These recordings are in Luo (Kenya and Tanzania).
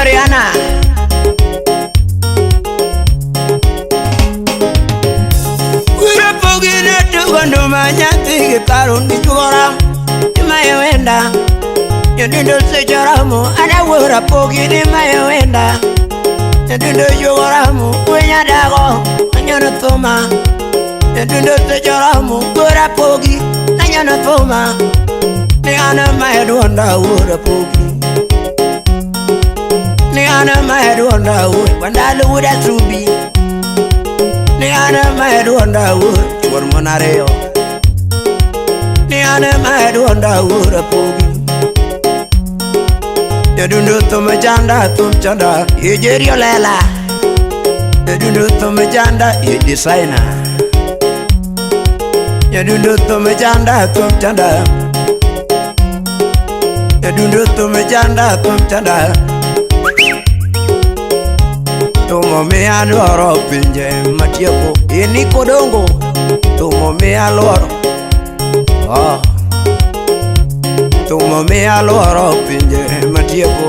Mariana. Rapogi ne tugo nduma nyathi gi paro ni chuora imayo wenda. Nyadindo sechoramo ana rapogi ni mayo wenda. Nyadindo yugoramo wenya dago anyono thuma. Nyadindo sechoramo rapogi anyono thuma. Ni ana maduonda rapogi. Ni ana maduonda wandalo wuda subi. Ni ana maduonda chuor mon ariyo. Ni ana maduonda rapogi. Nyadundo thum chanda thum chanda ijerio lela. Nyadundo thum chanda i designer. Nyadundo thum chanda thum chanda. Nyadundo thum chanda thum chanda. Thumo miya luoro pinje matieko ini kodongo. Thumo miya luoro. Oh. Thumo miya luoro pinje matieko.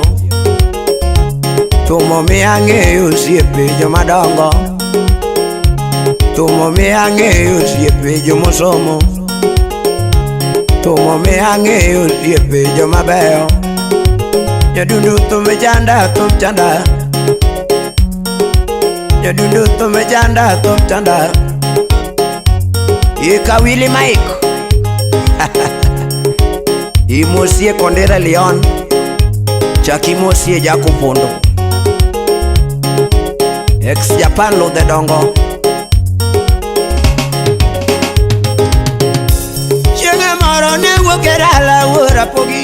Thumo miya ng'eyo osiepe jomadongo. Thumo miya ng'eyo osiepe jomosomo. Thumo miya ng'eyo osiepe jomabeyo. Nyadundo thum chanda thum chanda. Nyadundo thum chanda thum chanda. Ika Willy Mike. Imosie Kondere Leon. Chak imosie Jacob Pondo. Ex Japan Ludhe Dongo. Chieng' moro ne wuok e dala wuor Rapogi.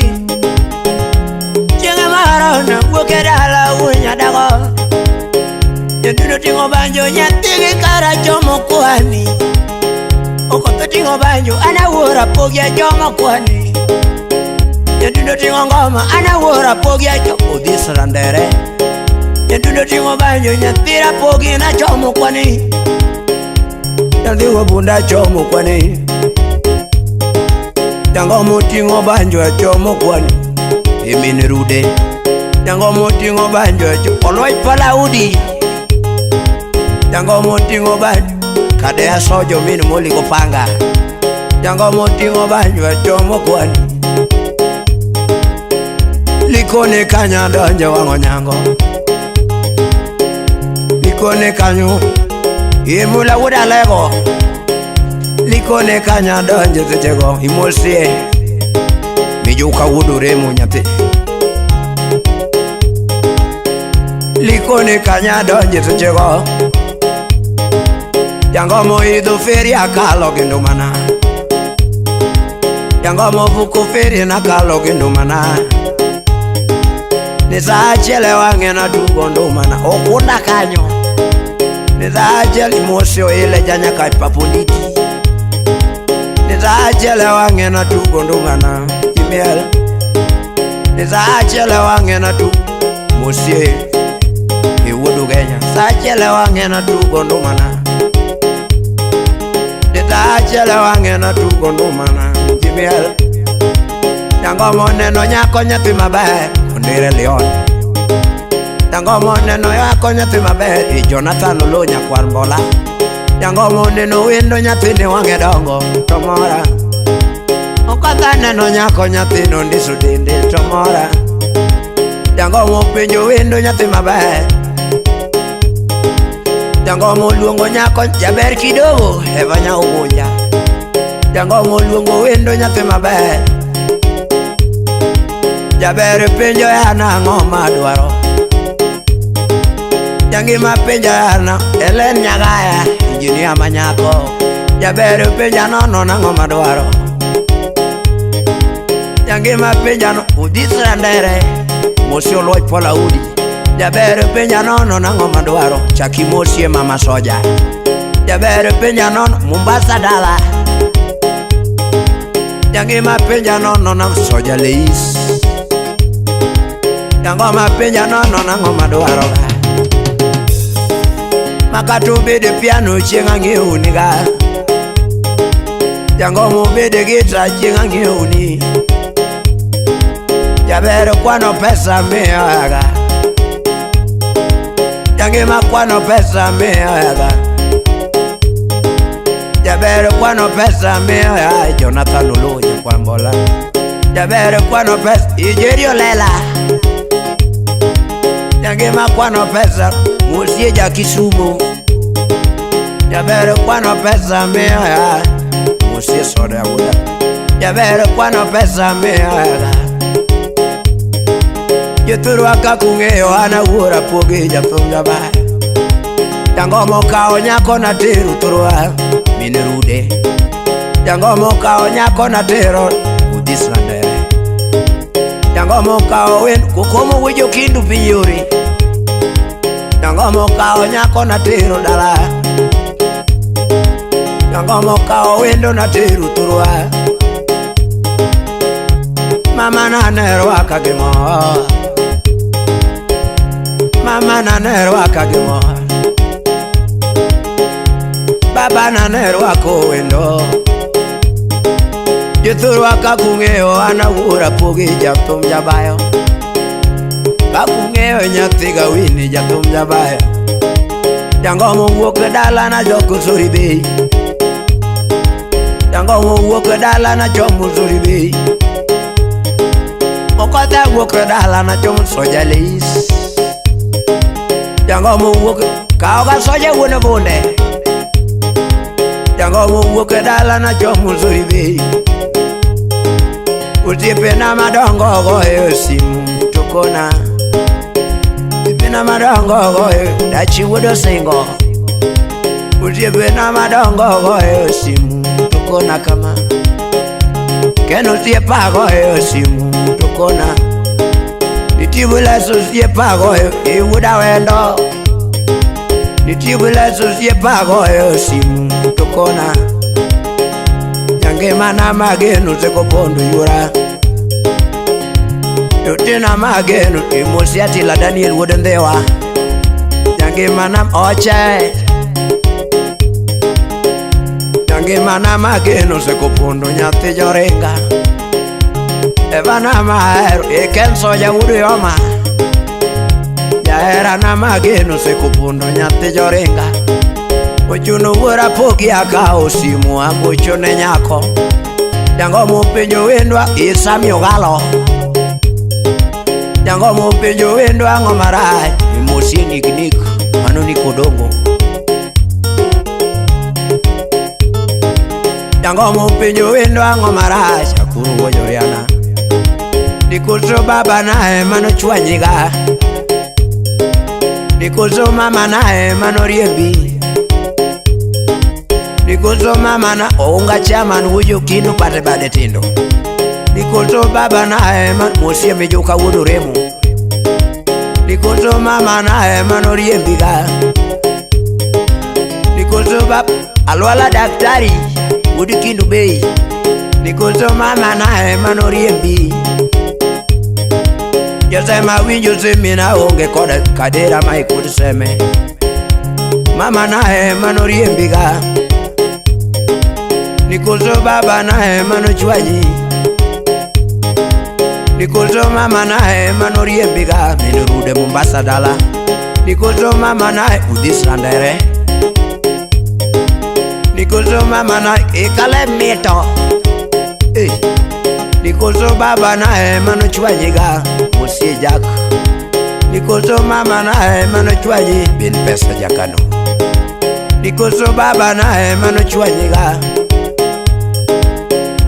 Chieng' moro ne wuok e dala wuon nyadago. Nyadundo ting'o banjo nyathigi kara chomo kwani. Okoth ting'o banjo an awuor Rapogi achomo kwani. Nyadundo ting'o ngoma an awuor Rapogi achomo Odhis Randere. Nyadundo ting'o banjo nyathi Rapogi nachomo kwani. Nyathi wabunda achomo kwani. Jango moting'o banjo achomo kwani. Emin rude. Jango moting'o banjo achomo Olwech Palaudi. Jango moting'o banjo kade asojo min moli go panga. Jango moting'o banjo achomo kwani. Likone kanya donjo wang'o nyango. Likone kanyo imula wuod Alego. Likone kanya donjo sechego imosie. Mijuka wuod Oremo nyathi. Likone kanya donjo sechego. Jango moidho feri akalo gi ndumana. Jango movuko feri nakalo gi ndumana. Ni saa achiel e wang'e natugo ndumana. Okunda kanyo. Ni saa achiel imosi oile janyaka paponditi. Ni saa achiel e wang'e natugo ndumana. Jimiel. Ni saa achiel e wang'e natugo mosie. Iwuod Ugenya. Saa achiel e wang'e natugo ndumana. Ni saa achiel e wang'e natugo ndumana. Jimiel. Jango moneno nyako nyathi maber Ondere Leon. Jango moneno nyako nyathi maber i Jonathan Oloo nyakwar Mbola. Jango moneno wendo nyathini wang'e dongo to mora. Okadha neno nyako nyathino ndiso dende to mora. Jango mopenjo wendo nyathi maber. Jango moluongo nyako jaber kidogo Eva Nyaugunja. Jango moluongo wendo nyathi maber. Jaber penjo yana ang'o madwaro. Jangima penjo yana Ellen Nyagaya injinia manyako. Jaber penja nono nang'o madwaro. Jangima penja no Odhis Randere mosi Oluoch Polaudi. Jaber penja nono nang'o madwaro. Chak imosie mama soja. Jaber penja nono Mombasa dala. Jangima penja nono na soja leis. Jangoma penja nono nang'o madwaro ga. Makata obede piano chieng' ang'ieuni ga. Jangoma obede gita chieng' ang'ieuni. Jaber kwano pesa miyaga. Jangima kwano pesa miyo yaga. Jaber kwano pesa miyo ya Jonathan Oloo Kwambola. Jaber kwano pesa Ijerio Lela. Jangima kwano pesa Musie ja Kisumu. Jaber kwano pesa miyo ya Musie soda wuda. Jaber kwano pesa miyo ya. Jothurwa kaka ung'eyo an awuora pogi jathum jabayo. Jangomo okawo nyako natero thurwa min rude. Jangomo okawo nyako natero Udhis Randere. Jangomo okawo wen kokomo winjo kindu piny yore. Jangomo okawo nyako natero dala. Jangomo okawo wendo natero thurwa. Mama na ne rwaka gi mor. Mama na ne rwaka gi mor. Baba na ne rwako wendo. Jothurwa kaka ung'eyo an awuora pogi jathum jabayo. Kaka ung'eyo nyathi Gawini jathum jabayo. Jangomo wuok e dala na joko Sori Bei. Jangomo wuok e dala na chomo Sori Bei. Okoth wuok e dala na chomo Soja Leis. Jangomo wuok kawo ga Soja wuon bunde. Jangomo wuok e dala na chomo Sori Bei. Osiepena madongo goyo simu to kona. Osiepena madongo goyo dachi wuod Osingo. Osiepena madongo goyo simu to kona kama. Ken osiepa goyo simu to kona. Nitie bulas osiepa goyo e wuod Awendo. Nitie bulas osiepa goyo simu to kona. Jangimana mageno sekopondo yura. Jotina mageno imosi Atila Daniel wuod Ndhiwa. Jangimana oche. Jangimana mageno sekopondo nyathi Joringa. Evana mahero eken Soja wuod Yoma. Jaherana mageno sekopondo nyathi Joringa. Ochuno wuora pogi akawo simu agocho ne nyako. Jangomo penjo wendwa Isami Ogalo. Jangomo penjo wendwa ang'o marach imosie nik nik mano ni Kodongo. Jangomo penjo wendwa ang'o marach akuru wuod Joriana. Nikoso baba nae mano chwanyiga. Nikoso mama nae mano riembi. Nikoso mama na ounga chaman wujo kinu pate bade tindo. Nikoso baba nae man mosie mijuka wuod Oremo. Nikoso mama nae mano riembiga. Nikoso bab alwala daktari wuod Kindu Bei. Nikoso mama nae mano riembi. Josema winjo semina onge koda kadera maikod seme. Mama nae mano riembiga. Nikoso baba nae mano chwanyi. Nikoso mama nae mano riembiga. Min rude Mombasa dala. Nikoso mama nae Udhis Randere. Nikoso mama nae ikale mito. Nikoso baba nae mano chwanyiga Musie Jack. Nikoso mama nae mano chwanyi bin pesa jakano. Nikoso baba nae mano chwanyiga.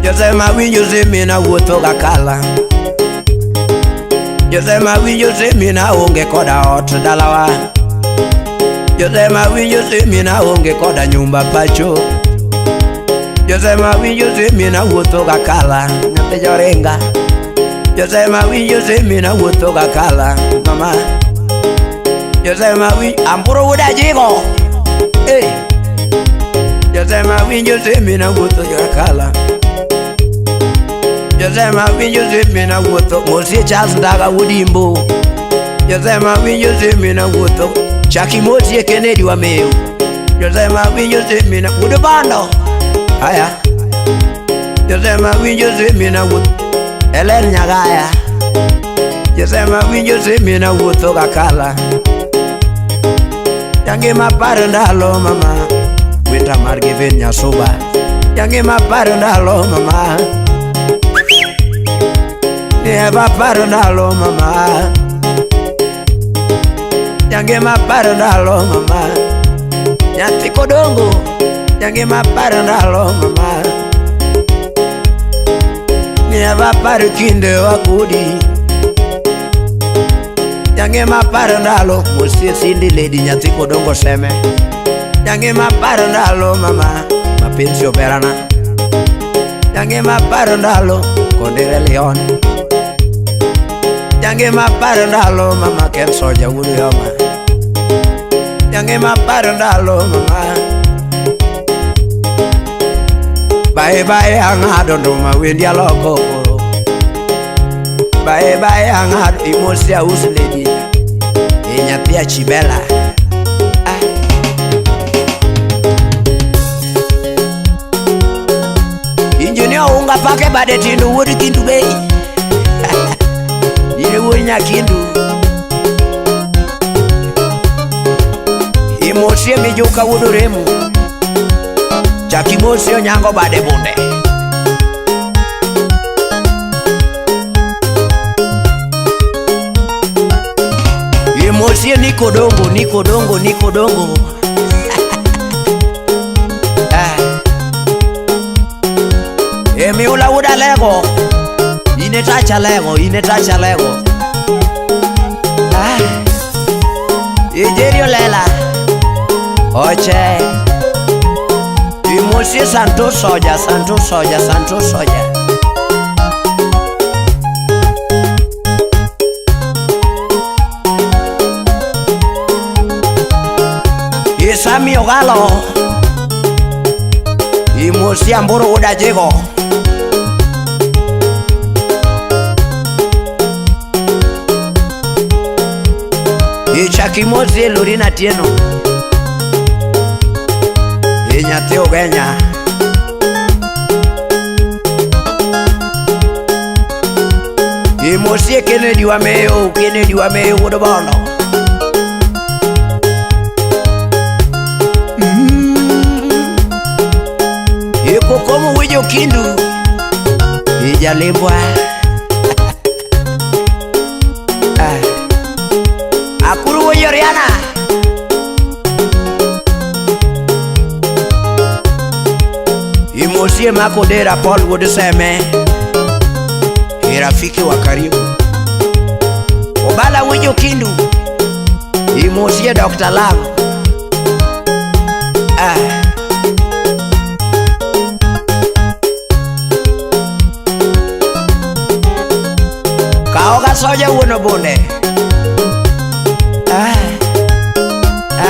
Josema winjo semina wuotho gakala. Josema winjo semina onge koda ot dalawa. Josema winjo semina onge koda nyumba pacho. Josema winjo semina wuotho gakala nyathi Joringa. Josema winjo semina wuotho gakala mama. Josema winjo amburo wuod Ajigo. Josema winjo semina wuotho gakala. Josema winjo semina wuotho mosie Charles Ndaga wuod Imbo. Josema winjo semina wuotho chaki mosie Kennedy Wameu. Josema winjo semina wuod Bando. Haya. Josema winjo semina wuotho Ellen Nyagaya. Josema winjo semina wuotho gakala. Jangima paro ndalo mama. Winter mar Givin Nyasuba. Jangima paro ndalo mama. Nieva paro ndalo mama. Jangima paro ndalo mama. Nyathi kodongo. Jangima paro ndalo mama. Nieva paro kinde wakudi. Jangima paro ndalo mosie Cindy Lady nyathi kodongo seme. Jangima paro ndalo mama. Mapenzi oberana. Jangima paro ndalo kondere Leon. Jangima paro ndalo mama Ken Soja wuod Yoma. Jangima paro ndalo mama. Bae bae ang'ado nduma wendi aloko koro. Bae bae ang'ado imosi aus lady. E nyathi achibela. Ah. Injinia unga pake bade tindo wuod Kindu Bay. In wuod Nyakindu. Imosie mijuka wuod Oremo. Chak imosie onyango bade bunde. Imosie Niko Dongo, Niko Dongo, Niko Dongo. Ah. Emiula wuod Alego. In e tach Alego, in e tach Alego. Ah. Ijeri Olela. Oche. Imosie Santo Soja, Santo Soja, Santo Soja. Isami Ogalo. Imosie Amboro wuod Ajigo. Ichak imosie Lorina Atieno. E nyathi Ugenya. Imosie Kennedy Wameyo, Kennedy Wameyo wuod Bondo. Ikokomo winjo Kindu. Ijalembwa. Ah. Akuru winjo Riana. Imosie Makodera Paul wuod Seme. E rafiki wa karibu. Obala winjo Kindu. Imosie Dr. Love. Ah. Kaoga soja wuon Obunde. Ah.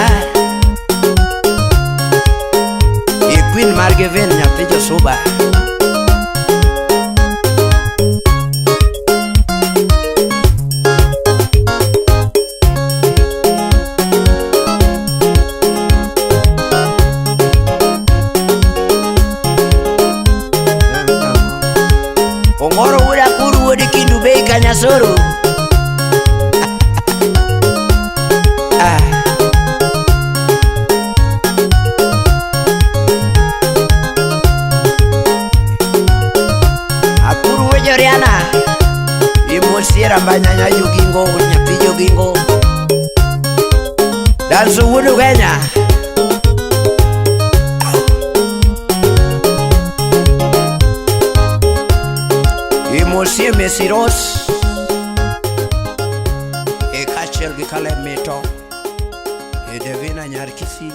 Ah. E Queen mar Gevin nyathi Josuba. Ongoro wuod Akuru wuod Kindu Bay Kanyasoro. Ah. Akuru wuod Joriana. Imosie Rambanyanya Jogingo nyathi Jogingo. Danso wuod Ugenya. Imosie Mesiros. E kaachiel gi Caleb Mito. E Devina Nyar Kisii.